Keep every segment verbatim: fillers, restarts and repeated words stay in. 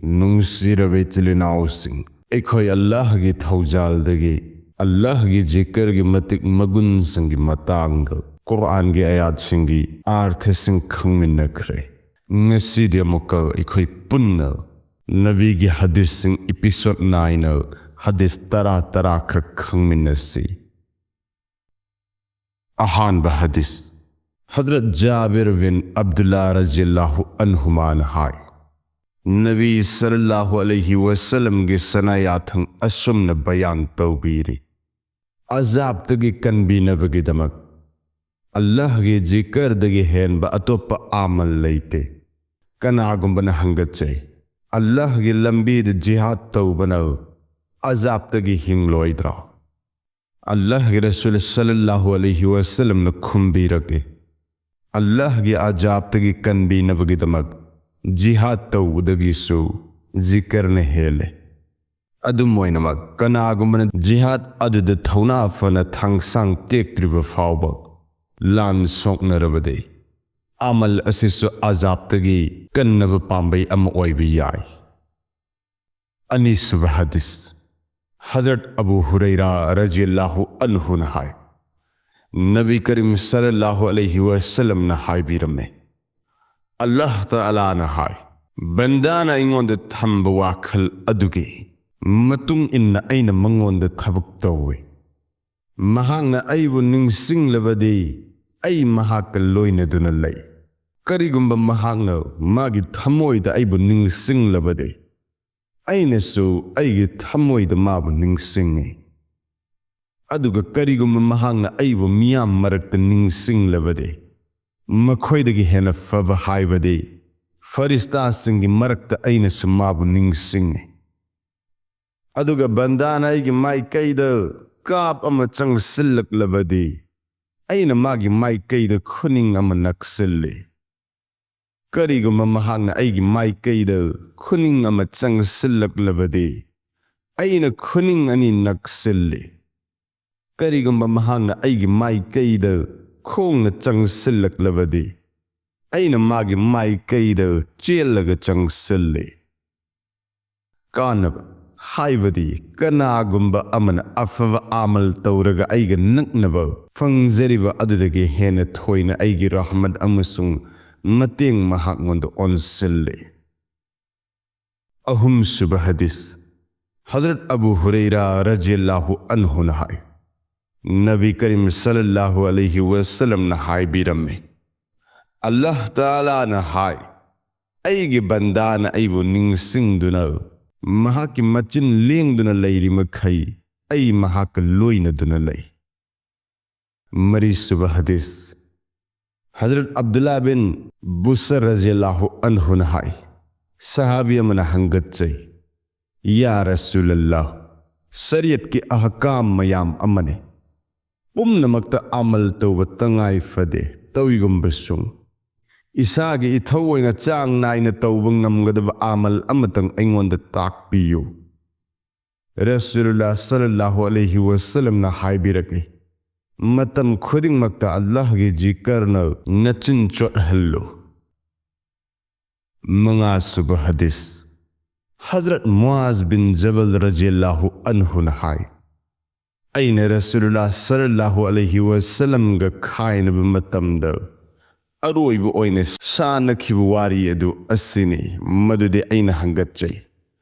ꯅꯨꯡꯁꯤꯔꯕ ꯏꯆꯤꯜ ꯏꯅꯥꯎꯁꯤꯡ, ꯑꯩꯈꯣꯏ ꯑꯜꯂꯥꯍꯒꯤ ꯊꯧꯖꯥꯜꯗꯒꯤ ꯑꯜꯂꯥꯍꯒꯤ ꯖꯤꯀꯔꯒꯤ ꯃꯇꯤꯛ ꯃꯒꯨꯟꯁꯤꯡꯒꯤ ꯃꯇꯥꯡꯗ ꯀꯨꯔꯑꯥꯟꯒꯤ ꯑꯌꯥꯠꯁꯤꯡꯒꯤ ꯑꯥꯔꯊꯁꯤꯡ ꯈꯪꯃꯤꯟꯅꯈ꯭ꯔꯦ꯫ ꯉꯁꯤꯗꯤ ꯑꯃꯨꯛꯀ ꯑꯩꯈꯣꯏ ꯄꯨꯟꯅ ꯅꯕꯤꯒꯤ ꯍꯗꯤꯁꯁꯤꯡ ꯏꯄꯤꯁꯣꯗ ꯅꯥꯏꯅ ꯍꯗꯤꯁ ꯇꯔꯥ ꯇꯔꯥꯈꯛ ꯈꯪꯃꯤꯟꯅꯁꯤ꯫ ꯑꯍꯥꯟꯕ ꯍꯗꯤꯁ꯫ ꯍꯖꯔꯠ ꯖꯥꯕꯤꯔ ꯕꯤꯟ ꯑꯕꯗꯨꯜꯂꯥ ꯔꯖꯤꯌꯜꯂꯥꯍꯨ ꯑꯟꯍꯨꯃꯥꯅ ꯍꯥꯏ, ꯅꯕꯤ ꯁꯜꯂꯜꯂꯥꯍꯨ ꯑꯂꯩꯍꯤ ꯋꯁꯜꯂꯝꯒꯤ ꯁꯅꯥ ꯌꯥꯊꯪ ꯑꯁꯨꯝꯅ ꯕꯌꯥꯟ ꯇꯧꯕꯤꯔꯤ, ꯑꯖꯥꯕꯇꯒꯤ ꯀꯟꯕꯤꯅꯕꯒꯤꯗꯃꯛ ꯑꯜꯂꯥꯍꯒꯤ ꯖꯤꯀꯔꯗꯒꯤ ꯍꯦꯟꯕ ꯑꯇꯣꯞꯄ ꯑꯃꯜ ꯂꯩꯇꯦ꯫ ꯀꯅꯥꯒꯨꯝꯕꯅ ꯍꯪꯒꯠꯆꯩ, ꯑꯜꯂꯥꯍꯒꯤ ꯂꯝꯕꯤꯗ ꯖꯤꯍꯥꯗ ꯇꯧꯕꯅ ꯑꯖꯥꯕꯇꯒꯤ ꯍꯤꯡꯂꯣꯏꯗ꯭ꯔꯥ? ꯑꯜꯂꯥꯍꯒꯤ ꯔꯁꯨꯜ ꯁꯜꯂꯜꯂꯥꯍꯨ ꯑꯂꯩꯍꯤ ꯋꯁꯜꯂꯝꯅ ꯈꯨꯝꯕꯤꯔꯛꯏ, ꯑꯜꯂꯥꯍꯒꯤ ꯑꯖꯥꯕꯇꯒꯤ ꯀꯟꯕꯤꯅꯕꯒꯤꯗꯃꯛ ꯖꯤꯍꯥꯗ ꯇꯧꯕꯗꯒꯤꯁꯨ ꯖꯤꯀꯔꯅ ꯍꯦꯜꯂꯦ꯫ ꯑꯗꯨꯝ ꯑꯣꯏꯅꯃꯛ, ꯀꯅꯥꯒꯨꯝꯕꯅ ꯖꯤꯍꯥꯗ ꯑꯗꯨꯗ ꯊꯧꯅꯥ ꯐꯅ ꯊꯥꯡꯁꯥꯡ ꯇꯦꯛꯇ꯭ꯔꯤꯕ ꯐꯥꯎꯕ ꯂꯥꯟ ꯁꯣꯛꯅꯔꯕꯗꯤ, ꯑꯃꯜ ꯑꯁꯤꯁꯨ ꯑꯖꯥꯕꯇꯒꯤ ꯀꯟꯅꯕ ꯄꯥꯝꯕꯩ ꯑꯃ ꯑꯣꯏꯕ ꯌꯥꯏ꯫ ꯑꯅꯤꯁꯨꯕ ꯍꯗꯤꯁ꯫ ꯍꯖꯔꯠ ꯑꯕꯨ ꯍꯨꯔꯩꯔꯥ ꯔꯖꯤꯌꯜꯂꯥꯍꯨ ꯑꯟꯍꯨꯅ ꯍꯥꯏ, ꯅꯕꯤ ꯀꯔꯤꯝ ꯁꯜꯂꯜꯂꯥꯍꯨ ꯑꯂꯩꯍꯤ ꯋꯁꯜꯂꯝꯅ ꯍꯥꯏꯕꯤꯔꯝꯃꯦ, ꯑꯜꯂꯥꯍ ꯇꯥꯂꯥꯅ ꯍꯥꯏ, ꯕꯟꯗꯥꯅ ꯑꯩꯉꯣꯟꯗ ꯊꯝꯕ ꯋꯥꯈꯜ ꯑꯗꯨꯒꯤ ꯃꯇꯨꯡ ꯏꯟꯅ ꯑꯩꯅ ꯃꯉꯣꯟꯗ ꯊꯕꯛ ꯇꯧꯏ꯫ ꯃꯍꯥꯛꯅ ꯑꯩꯕꯨ ꯅꯤꯡꯁꯤꯡꯂꯕꯗꯤ ꯑꯩ ꯃꯍꯥꯛꯀ ꯂꯣꯏꯅꯗꯨꯅ ꯂꯩ꯫ ꯀꯔꯤꯒꯨꯝꯕ ꯃꯍꯥꯛꯅ ꯃꯥꯒꯤ ꯊꯃꯣꯏꯗ ꯑꯩꯕꯨ ꯅꯤꯡꯁꯤꯡꯂꯕꯗꯤ, ꯑꯩꯅꯁꯨ ꯑꯩꯒꯤ ꯊꯃꯣꯏꯗ ꯃꯥꯕꯨ ꯅꯤꯡꯁꯤꯡꯉꯤ꯫ ꯑꯗꯨꯒ ꯀꯔꯤꯒꯨꯝꯕ ꯃꯍꯥꯛꯅ ꯑꯩꯕꯨ ꯃꯤꯌꯥꯝ ꯃꯔꯛꯇ ꯅꯤꯡꯁꯤꯡꯂꯕꯗꯤ, ꯃꯈꯣꯏꯗꯒꯤ ꯍꯦꯟꯅ ꯐꯕ ꯍꯥꯏꯕꯗꯤ ꯐꯔꯤꯁꯇꯥꯁꯤꯡꯒꯤ ꯃꯔꯛꯇ ꯑꯩꯅꯁꯨ ꯃꯥꯕꯨ ꯅꯤꯡꯁꯤꯡꯉꯤ꯫ ꯑꯗꯨꯒ ꯕꯟꯗꯥꯅ ꯑꯩꯒꯤ ꯃꯥꯏꯀꯩꯗ ꯀꯥꯞ ꯑꯃ ꯆꯪꯁꯤꯜꯂꯛꯂꯕꯗꯤ, ꯑꯩꯅ ꯃꯥꯒꯤ ꯃꯥꯏꯀꯩꯗ ꯈꯨꯅꯤꯡ ꯑꯃ ꯅꯛꯁꯤꯜꯂꯤ꯫ ꯀꯔꯤꯒꯨꯝꯕ ꯃꯍꯥꯛꯅ ꯑꯩꯒꯤ ꯃꯥꯏꯀꯩꯗ ꯈꯨꯅꯤꯡ ꯑꯃ ꯆꯪꯁꯤꯜꯂꯛꯂꯕꯗꯤ, ꯑꯩꯅ ꯈꯨꯅꯤꯡ ꯑꯅꯤ ꯅꯛꯁꯤꯜꯂꯤ꯫ ꯀꯔꯤꯒꯨꯝꯕ ꯃꯍꯥꯛꯅ ꯑꯩꯒꯤ ꯃꯥꯏꯀꯩꯗ ꯈꯣꯡꯅ ꯆꯪꯁꯤꯜꯂꯛꯂꯕꯗꯤ, ꯑꯩꯅ ꯃꯥꯒꯤ ꯃꯥꯏꯀꯩꯗ ꯆꯦꯜꯂꯒ ꯆꯪꯁꯤꯜꯂꯤ꯫ ꯀꯥꯟꯅꯕ ꯍꯥꯏꯕꯗꯤ ꯀꯅꯥꯒꯨꯝꯕ ꯑꯃꯅ ꯑꯐꯕ ꯑꯃꯜ ꯇꯧꯔꯒ ꯑꯩꯒ ꯅꯛꯅꯕ ꯐꯪꯖꯔꯤꯕ ꯑꯗꯨꯗꯒꯤ ꯍꯦꯟꯅ ꯊꯣꯏꯅ ꯑꯩꯒꯤ ꯔꯍꯃꯠ ꯑꯃꯁꯨꯡ ꯃꯇꯦꯡ ꯃꯍꯥꯛꯉꯣꯟꯗ ꯑꯣꯟꯁꯤꯜꯂꯤ꯫ ꯑꯍꯨꯝꯁꯨꯕ ꯍꯗꯤꯁ, ꯍꯖꯔꯠ ꯑꯕꯨ ꯍꯨꯔꯩꯔꯥ ꯔꯖꯤꯌꯜꯂꯥꯍꯨ ꯑꯟꯍꯨꯅ ꯍꯥꯏ, ꯅꯕꯤ ꯀꯔꯤꯝ ꯁꯜꯂꯜꯂꯥꯍꯨ ꯑꯂꯩꯍꯤ ꯋꯁꯜꯂꯝꯅ ꯍꯥꯏꯕꯤꯔꯝꯃꯤ, ꯑꯜꯂꯥꯍ ꯇꯥꯂꯥꯅ ꯍꯥꯏ, "ꯑꯩꯒꯤ ꯕꯟꯗꯥꯅ ꯑꯩꯕꯨ ꯅꯤꯡꯁꯤꯡꯗꯨꯅ ꯃꯍꯥꯛꯀꯤ ꯃꯆꯤꯟ ꯂꯦꯡꯗꯨꯅ ꯂꯩꯔꯤ ꯃꯈꯩ ꯑꯩ ꯃꯍꯥꯛꯀ ꯂꯣꯏꯅꯗꯨꯅ ꯂꯩ"꯫ ꯃꯔꯤꯁꯨꯕ ꯍꯗꯤꯁ, ꯍꯖꯔꯠ ꯑꯕꯗꯨꯜꯂꯥ ꯕꯤꯟ ꯕꯨꯁꯔ ꯔꯖꯤꯌꯜꯂꯥꯍꯨ ꯑꯟꯍꯨꯅ ꯍꯥꯏ, ꯁꯍꯥꯕꯤ ꯑꯃꯅ ꯍꯪꯒꯠꯆꯩ, "ꯌꯥ ꯔꯁꯨꯂꯜꯂꯥꯍ, ꯁꯔꯤꯌꯠꯀꯤ ꯑꯍꯀꯥꯝ ꯃꯌꯥꯝ ꯑꯃꯅꯤ꯫ ꯄꯨꯝꯅꯃꯛꯇ ꯑꯃꯜ ꯇꯧꯕ ꯇꯉꯥꯏ ꯐꯗꯦ꯫ ꯇꯧꯏꯒꯨꯝꯕꯁꯨꯡ ꯏꯁꯥꯒꯤ ꯏꯊꯧ ꯑꯣꯏꯅ ꯆꯥꯡ ꯅꯥꯏꯅ ꯇꯧꯕ ꯉꯝꯒꯗꯕ ꯑꯃꯜ ꯑꯃꯇꯪ ꯑꯩꯉꯣꯟꯗ ꯇꯥꯛꯄꯤꯌꯨ"꯫ ꯔꯁꯨꯂꯨꯜꯂꯥ ꯁꯜꯂꯜꯂꯥꯍꯨ ꯑꯂꯩꯍꯤ ꯋꯁꯜꯂꯝꯅ ꯍꯥꯏꯕꯤꯔꯛꯂꯤ, "ꯃꯇꯝ ꯈꯨꯗꯤꯡꯃꯛꯇ ꯑꯜꯂꯥꯍꯒꯤ ꯖꯤꯀꯔꯅ ꯅꯆꯤꯟ ꯆꯣꯠꯍꯜꯂꯨ"꯫ ꯃꯉꯥꯁꯨꯕ ꯍꯗꯤꯁ, ꯍꯖꯔꯠ ꯃꯨꯑꯥꯖ ꯕꯤꯟ ꯖꯕꯜ ꯔꯖꯤꯌꯜꯂꯥꯍꯨ ꯑꯟꯍꯨꯅ ꯍꯥꯏ, ꯑꯩꯅ ꯔꯁꯨꯂꯨꯜꯂꯥ ꯁꯜꯂꯜꯂꯥꯍꯨ ꯑꯂꯩꯍꯤ ꯋꯁꯜꯂꯝꯒ ꯈꯥꯏꯅꯕ ꯃꯇꯝꯗ ꯑꯔꯣꯏꯕ ꯑꯣꯏꯅ ꯁꯥꯟꯅꯈꯤꯕ ꯋꯥꯔꯤ ꯑꯗꯨ ꯑꯁꯤꯅꯤ꯫ ꯃꯗꯨꯗꯤ ꯑꯩꯅ ꯍꯪꯒꯠꯆꯩ,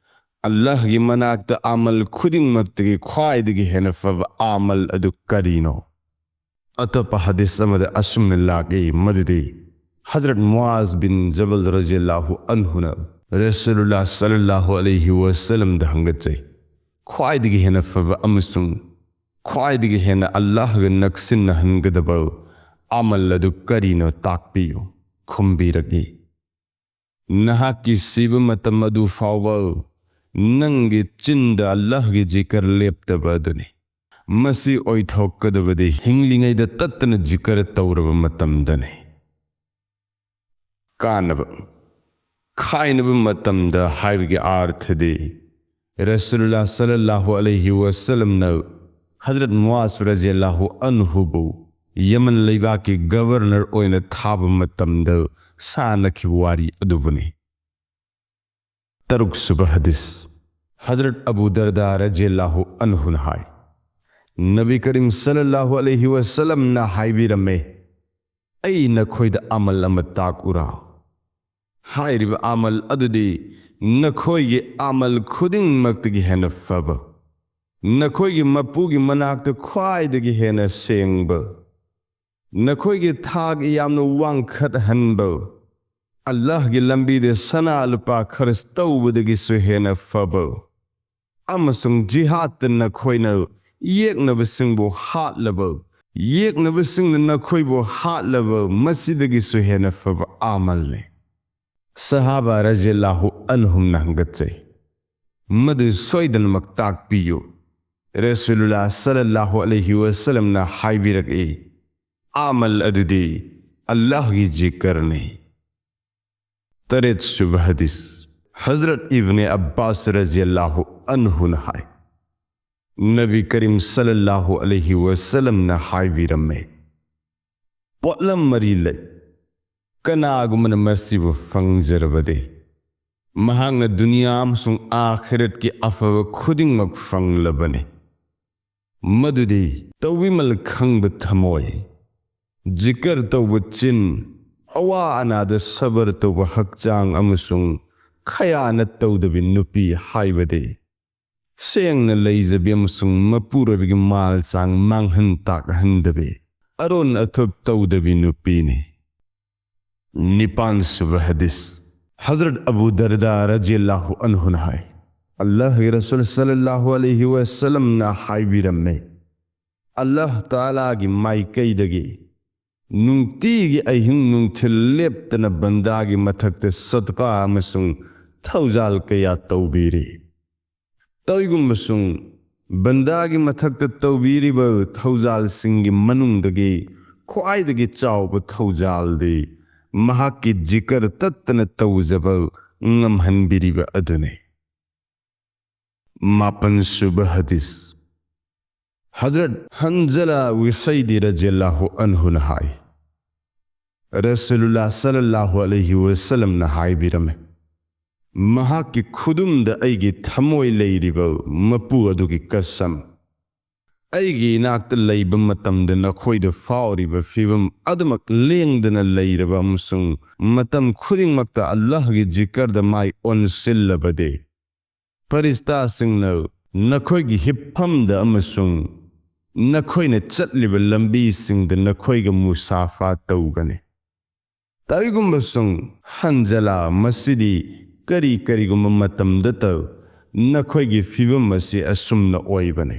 "ꯑꯜꯂꯥꯍꯒꯤ ꯃꯅꯥꯛꯇ ꯑꯃꯜ ꯈꯨꯗꯤꯡꯃꯛꯇꯒꯤ ꯈ꯭ꯋꯥꯏꯗꯒꯤ ꯍꯦꯟꯅ ꯐꯕ ꯑꯃꯜ ꯑꯗꯨ ꯀꯔꯤꯅꯣ?" ꯑꯇꯣꯞꯄ ꯍꯗꯤꯁ ꯑꯃꯗ ꯑꯁꯨꯝꯅ ꯂꯥꯛꯏ, ꯃꯗꯨꯗꯤ ꯍꯖꯔꯠ ꯃꯨꯑꯥꯖ ꯕꯤꯟ ꯖꯕꯜ ꯔꯖꯤꯌꯜꯂꯥꯍꯨ ꯑꯟꯍꯨꯅ ꯔꯁꯨꯂꯨꯜꯂꯥ ꯁꯜꯂꯜꯂꯥꯍꯨ ꯑꯂꯩꯍꯤ ꯋꯁꯜꯂꯝꯗ ꯍꯪꯒꯠꯆꯩ, "ꯈ꯭ꯋꯥꯏꯗꯒꯤ ꯍꯦꯟꯅ ꯐꯕ ꯑꯃꯁꯨꯡ ꯈ꯭ꯋꯥꯏꯗꯒꯤ ꯍꯦꯟꯅ ꯑꯜꯂꯥꯍꯒ ꯅꯛꯁꯤꯟꯅꯍꯟꯒꯗꯕ ꯑꯃꯜ ꯑꯗꯨ ꯀꯔꯤꯅꯣ ꯇꯥꯛꯄꯤꯌꯨ"꯫ ꯈꯨꯝꯕꯤꯔꯛꯏ, "ꯅꯍꯥꯛꯀꯤ ꯁꯤꯕ ꯃꯇꯝ ꯑꯗꯨ ꯐꯥꯎꯕ ꯅꯪꯒꯤ ꯆꯤꯟꯗ ꯑꯜꯂꯥꯍꯒꯤ ꯖꯤꯀꯔ ꯂꯦꯞꯇꯕ ꯑꯗꯨꯅꯤ꯫ ꯃꯁꯤ ꯑꯣꯏꯊꯣꯛꯀꯗꯕꯗꯤ ꯍꯤꯡꯂꯤꯉꯩꯗ ꯇꯠꯇꯅ ꯖꯤꯀꯔ ꯇꯧꯔꯕ ꯃꯇꯝꯗꯅꯤ"꯫ ꯀꯥꯟꯅꯕ ꯈꯥꯏꯅꯕ ꯃꯇꯝꯗ ꯍꯥꯏꯕꯒꯤ ꯑꯥꯔꯊꯗꯤ, ꯔꯁꯨꯂꯨꯜꯂꯥ ꯁꯜꯂꯜꯂꯥꯍꯨ ꯑꯂꯩꯍꯤ ꯋꯁꯜꯂꯝꯅ ꯍꯖꯔꯠ ꯃꯨꯑꯥꯖ ꯔꯖꯤꯌꯜꯂꯥꯍꯨ ꯑꯟꯍꯨꯕꯨ ꯌꯃꯟ ꯂꯩꯕꯥꯛꯀꯤ ꯒꯕꯔꯅꯔ ꯑꯣꯏꯅ ꯊꯥꯕ ꯃꯇꯝꯗ ꯁꯥꯟꯅꯈꯤꯕ ꯋꯥꯔꯤ ꯑꯗꯨꯕꯨꯅꯤ꯫ ꯇꯔꯨꯛꯁꯨꯕ ꯍꯗꯤꯁ, ꯍꯖꯔꯠ ꯑꯕꯨ ꯗꯔꯗꯥ ꯔꯖꯤꯌꯜꯂꯥꯍꯨ ꯑꯟꯍꯨꯅ ꯍꯥꯏ, ꯅꯕꯤ ꯀꯔꯤꯝ ꯁꯜꯂꯜꯂꯥꯍꯨ ꯑꯂꯩꯍꯤ ꯋꯁꯜꯂꯝꯅ ꯍꯥꯏꯕꯤꯔꯝꯃꯦ, "ꯑꯩ ꯅꯈꯣꯏꯗ ꯑꯃꯜ ꯑꯃ ꯇꯥꯛꯎꯔꯥ? ꯍꯥꯏꯔꯤꯕ ꯑꯃꯜ ꯑꯗꯨꯗꯤ ꯅꯈꯣꯏꯒꯤ ꯑꯃꯜ ꯈꯨꯗꯤꯡꯃꯛꯇꯒꯤ ꯍꯦꯟꯅ ꯐꯕ, ꯅꯈꯣꯏꯒꯤ ꯃꯄꯨꯒꯤ ꯃꯅꯥꯛꯇ ꯈ꯭ꯋꯥꯏꯗꯒꯤ ꯍꯦꯟꯅ ꯁꯦꯡꯕ, ꯅꯈꯣꯏꯒꯤ ꯊꯥꯛ ꯌꯥꯝꯅ ꯋꯥꯡꯈꯠꯍꯟꯕ, ꯑꯜꯂꯥꯍꯒꯤ ꯂꯝꯕꯤꯗ ꯁꯅꯥ ꯂꯨꯄꯥ ꯈꯔꯆ ꯇꯧꯕꯗꯒꯤꯁꯨ ꯍꯦꯟꯅ ꯐꯕ, ꯑꯃꯁꯨꯡ ꯖꯤꯍꯥꯗꯇ ꯅꯈꯣꯏꯅ ꯌꯦꯛꯅꯕꯁꯤꯡꯕꯨ ꯍꯥꯠꯂꯕ, ꯌꯦꯛꯅꯕꯁꯤꯡꯅ ꯅꯈꯣꯏꯕꯨ ꯍꯥꯠꯂꯕ, ꯃꯁꯤꯗꯒꯤꯁꯨ ꯍꯦꯟꯅ ꯐꯕ ꯑꯃꯜꯅꯤ"꯫ ꯁꯍꯥꯕꯥ ꯔꯖꯤꯌꯜꯂꯥꯍꯨ ꯑꯟꯍꯨꯝꯅ ꯍꯪꯒꯠꯆꯩ, "ꯃꯗꯨ ꯁꯣꯏꯗꯅꯃꯛ ꯇꯥꯛꯄꯤꯌꯨ"꯫ ꯔꯁꯨꯂꯨꯜꯂꯥ ꯁꯜꯂꯜꯂꯥꯍꯨ ꯑꯂꯩꯍꯤ ꯋꯁꯜꯂꯝꯅ ꯍꯥꯏꯕꯤꯔꯛꯏ, "ꯑꯃꯜ ꯑꯗꯨꯗꯤ ꯑꯜꯂꯥꯍꯒꯤ ꯖꯤꯀꯔꯅꯤ"꯫ ꯇꯔꯦꯠ ꯁꯨꯕ ꯍꯗꯤꯁ, ꯍꯖꯔꯠ ꯏꯕꯅꯦ ꯑꯕꯥꯁ ꯔꯖꯤꯌꯜꯂꯥꯍꯨ ꯑꯟꯍꯨꯅ ꯍꯥꯏ, ꯅꯕꯤ ꯀꯔꯤꯝ ꯁꯜꯂꯜꯂꯥꯍꯨ ꯑꯂꯩꯍꯤ ꯋꯁꯜꯂꯝꯅ ꯍꯥꯏꯕꯤꯔꯝꯃꯦ, ꯄꯣꯠꯂꯝ ꯃꯔꯤ ꯂꯩ꯫ ꯀꯅꯥꯒꯨꯝꯕꯅ ꯃꯁꯤꯕꯨ ꯐꯪꯖꯔꯕꯗꯤ, ꯃꯍꯥꯛꯅ ꯗꯨꯅꯤꯌꯥ ꯑꯃꯁꯨꯡ ꯑꯥꯈꯤꯔꯠꯀꯤ ꯑꯐꯕ ꯈꯨꯗꯤꯡꯃꯛ ꯐꯪꯂꯕꯅꯤ꯫ ꯃꯗꯨꯗꯤ ꯇꯧꯕꯤꯃꯜ ꯈꯪꯕ ꯊꯃꯣꯏ, ꯖꯤꯀꯔ ꯇꯧꯕ ꯆꯤꯟ, ꯑꯋꯥ ꯑꯅꯥꯗ ꯁꯕꯔ ꯇꯧꯕ ꯍꯛꯆꯥꯡ ꯑꯃꯁꯨꯡ ꯈꯌꯥꯅꯠ ꯇꯧꯗꯕꯤ ꯅꯨꯄꯤ ꯍꯥꯏꯕꯗꯤ ꯁꯦꯡꯅ ꯂꯩꯖꯕꯤ ꯑꯃꯁꯨꯡ ꯃꯄꯨꯔꯣꯏꯕꯒꯤ ꯃꯥꯜ ꯆꯥꯡ ꯃꯥꯡꯍꯟ ꯇꯥꯛꯍꯟꯗꯕꯤ, ꯑꯔꯣꯟ ꯑꯊꯨꯞ ꯇꯧꯗꯕꯤ ꯅꯨꯄꯤꯅꯤ꯫ ꯅꯤꯄꯥꯟ ꯁꯨꯕ ꯍꯗꯤꯁ, ꯍꯖꯔꯠ ꯑꯕꯨ ꯗꯔꯗꯥ ꯔꯖꯤꯌꯜꯂꯥꯍꯨ ꯑꯟꯍꯨꯅ ꯍꯥꯏ, ꯑꯜꯂꯥꯍꯒꯤ ꯔꯁꯨꯜ ꯁꯜꯂꯜꯂꯥꯍꯨ ꯑꯂꯩꯍꯤ ꯋꯁꯜꯂꯝꯅ ꯍꯥꯏꯕꯤꯔꯝꯃꯦ, ꯑꯜꯂꯥꯍ ꯇꯥꯂꯥꯒꯤ ꯃꯥꯏꯀꯩꯗꯒꯤ ꯅꯨꯡꯇꯤꯒꯤ ꯑꯍꯤꯡ ꯅꯨꯡꯊꯤꯜ ꯂꯦꯞꯇꯅ ꯕꯟꯗꯥꯒꯤ ꯃꯊꯛꯇ ꯁꯗꯀꯥ ꯑꯃꯁꯨꯡ ꯊꯧꯖꯥꯜ ꯀꯌꯥ ꯇꯧꯕꯤꯔꯤ꯫ ꯇꯧꯏꯒꯨꯝꯕꯁꯨꯡ ꯕꯟꯗꯥꯒꯤ ꯃꯊꯛꯇ ꯇꯧꯕꯤꯔꯤꯕ ꯊꯧꯖꯥꯜꯁꯤꯡꯒꯤ ꯃꯅꯨꯡꯗꯒꯤ ꯈ꯭ꯋꯥꯏꯗꯒꯤ ꯆꯥꯎꯕ ꯊꯧꯖꯥꯜꯗꯤ ꯃꯍꯥꯛꯀꯤ ꯖꯤꯀꯔ ꯇꯠꯇꯅ ꯇꯧꯖꯕ ꯉꯝꯍꯟꯕꯤꯔꯤꯕ ꯑꯗꯨꯅꯤ꯫ ꯃꯥꯄꯟ ꯁꯨꯕ ꯍꯗꯤꯁ, ꯍꯖꯔꯠ ꯍꯟꯖꯂꯥ ꯋꯤꯁꯩꯗꯤ ꯔꯖꯤꯌꯜꯂꯥꯍꯨ ꯑꯟꯍꯨꯅ ꯍꯥꯏ, ꯔꯁꯨꯂꯨꯜꯂꯥ ꯁꯜꯂꯜꯂꯥꯍꯨ ꯑꯂꯩꯍꯤ ꯋꯁꯜꯂꯝꯅ ꯍꯥꯏꯕꯤꯔꯝꯃꯤ, ꯃꯍꯥꯛꯀꯤ ꯈꯨꯗꯨꯝꯗ ꯑꯩꯒꯤ ꯊꯃꯣꯏ ꯂꯩꯔꯤꯕ ꯃꯄꯨ ꯑꯗꯨꯒꯤ ꯀꯁꯝ, ꯑꯩꯒꯤ ꯏꯅꯥꯛꯇ ꯂꯩꯕ ꯃꯇꯝꯗ ꯅꯈꯣꯏꯗ ꯐꯥꯎꯔꯤꯕ ꯐꯤꯚꯝ ꯑꯗꯨꯃꯛ ꯂꯦꯡꯗꯅ ꯂꯩꯔꯕ ꯑꯃꯁꯨꯡ ꯃꯇꯝ ꯈꯨꯗꯤꯡꯃꯛꯇ ꯑꯜꯂꯥꯍꯒꯤ ꯖꯤꯀꯔꯗ ꯃꯥꯏ ꯑꯣꯟꯁꯤꯜꯂꯕꯗꯤ, ꯐꯔꯤꯁꯇꯥꯁꯤꯡꯅ ꯅꯈꯣꯏꯒꯤ ꯍꯤꯞꯐꯝꯗ ꯑꯃꯁꯨꯡ ꯅꯈꯣꯏꯅ ꯆꯠꯂꯤꯕ ꯂꯝꯕꯤꯁꯤꯡꯗ ꯅꯈꯣꯏꯒ ꯃꯨꯁꯥꯐꯥ ꯇꯧꯒꯅꯤ꯫ ꯇꯧꯏꯒꯨꯝꯕꯁꯨꯡ ꯍꯟꯖꯂꯥ, ꯃꯁꯤꯗꯤ ꯀꯔꯤ ꯀꯔꯤꯒꯨꯝꯕ ꯃꯇꯝꯗꯇ ꯅꯈꯣꯏꯒꯤ ꯐꯤꯕꯝ ꯑꯁꯤ ꯑꯁꯨꯝꯅ ꯑꯣꯏꯕꯅꯤ꯫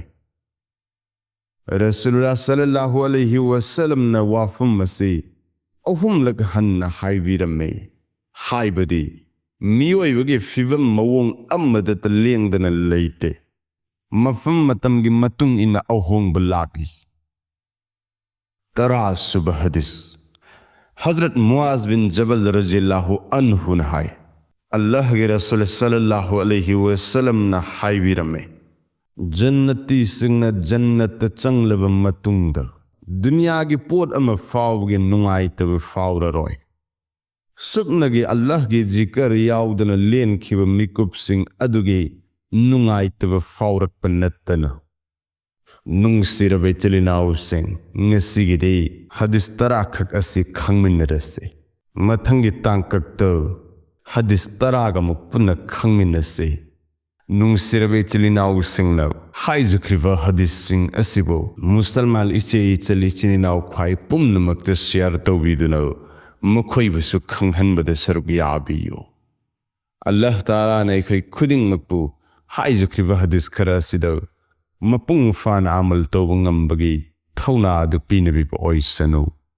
ꯔꯁꯨꯂꯨꯜꯂꯥꯍ ꯁꯜꯂꯜꯂꯥꯍꯨ ꯑꯂꯩꯍꯤ ꯋꯥꯁꯜꯂꯝꯅ ꯋꯥꯐꯝ ꯑꯁꯤ ꯑꯍꯨꯝꯂꯛ ꯍꯟꯅ ꯍꯥꯏꯕꯤꯔꯝꯃꯤ, ꯍꯥꯏꯕꯗꯤ ꯃꯤꯑꯣꯏꯕꯒꯤ ꯐꯤꯕꯝ ꯃꯑꯣꯡ ꯑꯃꯗꯇ ꯂꯦꯡꯗꯅ ꯂꯩꯇꯦ꯫ ꯃꯐꯝ ꯃꯇꯝꯒꯤ ꯃꯇꯨꯡ ꯏꯟꯅ ꯑꯍꯣꯡꯕ ꯂꯥꯛꯂꯤ꯫ ꯇꯔꯥꯁꯨꯕ ꯍꯗꯤꯁ꯫ ꯍꯖꯔꯠ ꯃꯨꯑꯥꯖ ꯕꯤꯟ ꯖꯕꯜ ꯔꯖꯤꯌꯜꯂꯥꯍꯨ ꯑꯟꯍꯨꯅ ꯍꯥꯏ, ꯑꯜꯂꯥꯍꯒꯤ ꯔꯁꯨꯜ ꯁꯜꯂꯜꯂꯥꯍꯨ ꯑꯂꯩꯍꯤ ꯋꯥꯁꯜꯂꯝꯅ ꯍꯥꯏꯕꯤꯔꯝꯃꯤ, ꯖꯟꯅꯇꯤꯁꯤꯡꯅ ꯖꯟꯅꯠꯇ ꯆꯪꯂꯕ ꯃꯇꯨꯡꯗ ꯗꯨꯅꯤꯌꯥꯒꯤ ꯄꯣꯠ ꯑꯃ ꯐꯥꯎꯕꯒꯤ ꯅꯨꯡꯉꯥꯏꯇꯕ ꯐꯥꯎꯔꯔꯣꯏ꯫ ꯁꯨꯞꯅꯒꯤ ꯑꯜꯂꯥꯍꯒꯤ ꯖꯤꯀꯔ ꯌꯥꯎꯗꯅ ꯂꯦꯟꯈꯤꯕ ꯃꯤꯀꯨꯞꯁꯤꯡ ꯑꯗꯨꯒꯤ ꯅꯨꯡꯉꯥꯏꯇꯕ ꯐꯥꯎꯔꯛꯄ ꯅꯠꯇꯅ꯫ ꯅꯨꯡꯁꯤꯔꯕ ꯏꯆꯤꯜ ꯏꯅꯥꯎꯁꯤꯡ, ꯉꯁꯤꯒꯤꯗꯤ ꯍꯗꯤꯁ ꯇꯔꯥꯈꯛ ꯑꯁꯤ ꯈꯪꯃꯤꯟꯅꯔꯁꯤ꯫ ꯃꯊꯪꯒꯤ ꯇꯥꯡꯀꯛꯇ ꯍꯗꯤꯁ ꯇꯔꯥꯒ ꯑꯃꯨꯛ ꯄꯨꯟꯅ ꯈꯪꯃꯤꯟꯅꯁꯤ꯫ ꯅꯨꯡꯁꯤꯔꯕ ꯏꯆꯤꯜ ꯏꯅꯥꯎꯁꯤꯡꯅ ꯍꯥꯏꯖꯈ꯭ꯔꯤꯕ ꯍꯗꯤꯁꯁꯤꯡ ꯑꯁꯤꯕꯨ ꯃꯨꯁꯜꯃꯥꯟ ꯏꯆꯦ ꯏꯆꯜ ꯏꯆꯤꯟ ꯏꯅꯥꯎ ꯈ꯭ꯋꯥꯏ ꯄꯨꯝꯅꯃꯛꯇ ꯁꯤꯌꯥꯔ ꯇꯧꯕꯤꯗꯨꯅ ꯃꯈꯣꯏꯕꯨꯁꯨ ꯈꯪꯍꯟꯕꯗ ꯁꯔꯨꯛ ꯌꯥꯕꯤꯌꯨ꯫ ꯑꯜꯂꯥꯍ ꯇꯥꯂꯥꯅ ꯑꯩꯈꯣꯏ ꯈꯨꯗꯤꯡꯃꯛꯄꯨ ꯍꯥꯏꯖꯈ꯭ꯔꯤꯕ ꯍꯗꯤꯁ ꯈꯔ ꯑꯁꯤꯗ ꯃꯄꯨꯡ ꯐꯥꯅ ꯑꯃꯜ ꯇꯧꯕ ꯉꯝꯕꯒꯤ ꯊꯧꯅꯥ ꯑꯗꯨ ꯄꯤꯅꯕꯤꯕ ꯑꯣꯏꯁꯅꯨ꯫